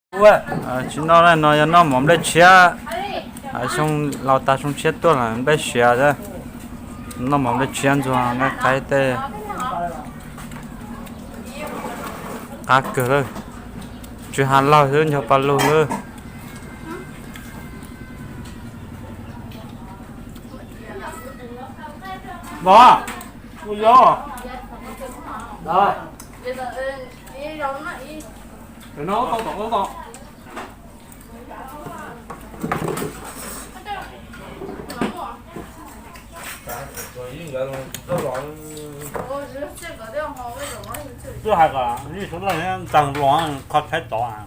Tsis noj no, yog noj mov nplej tshiab. Xyoo laus tag xyoo tshiab tuaj los nplej siav. Noj mov nplej tshiab ntxuag nqaij qaib tej, qab kawg lawm. Tsw ha laug xwb, nco pa lug lawm. Twb hais kom nej sawv daws ntxeev los kho tshaib tod.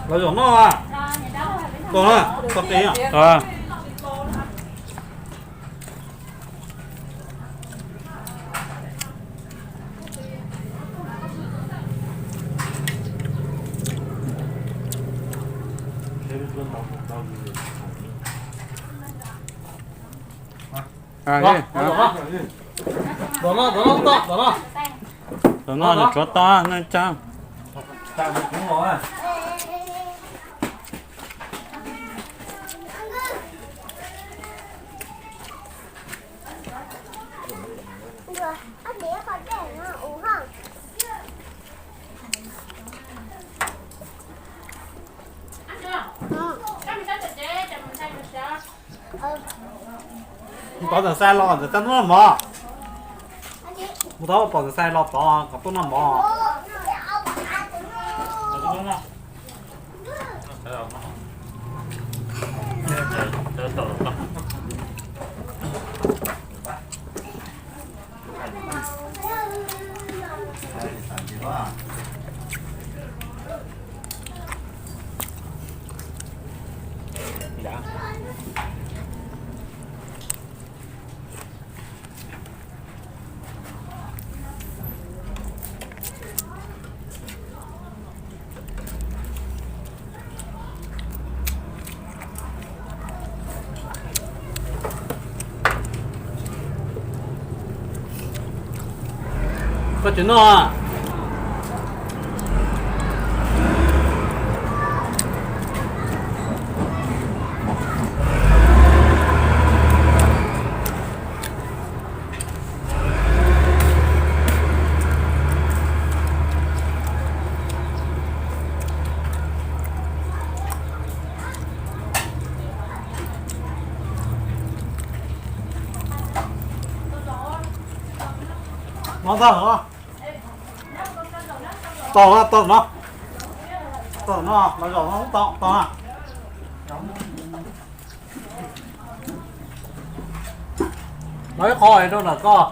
Los zaum noj, zaum noj, txog qis. Zaum no tsuav tau neej tsa. Mus tod ntawm xais los ntawm txaj hnub noj mov. Mus tod pom ntawm xais los tod kom tuaj noj mov. Koj tsis noj. No tau, tau no, tau no, tau no, los zaum no tau, tau na. Los ib qho rau ntawm koj.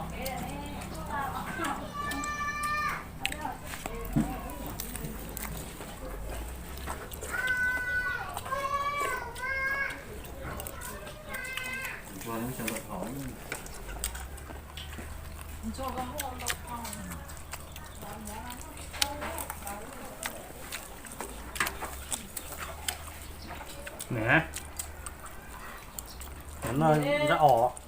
Neb, neb os.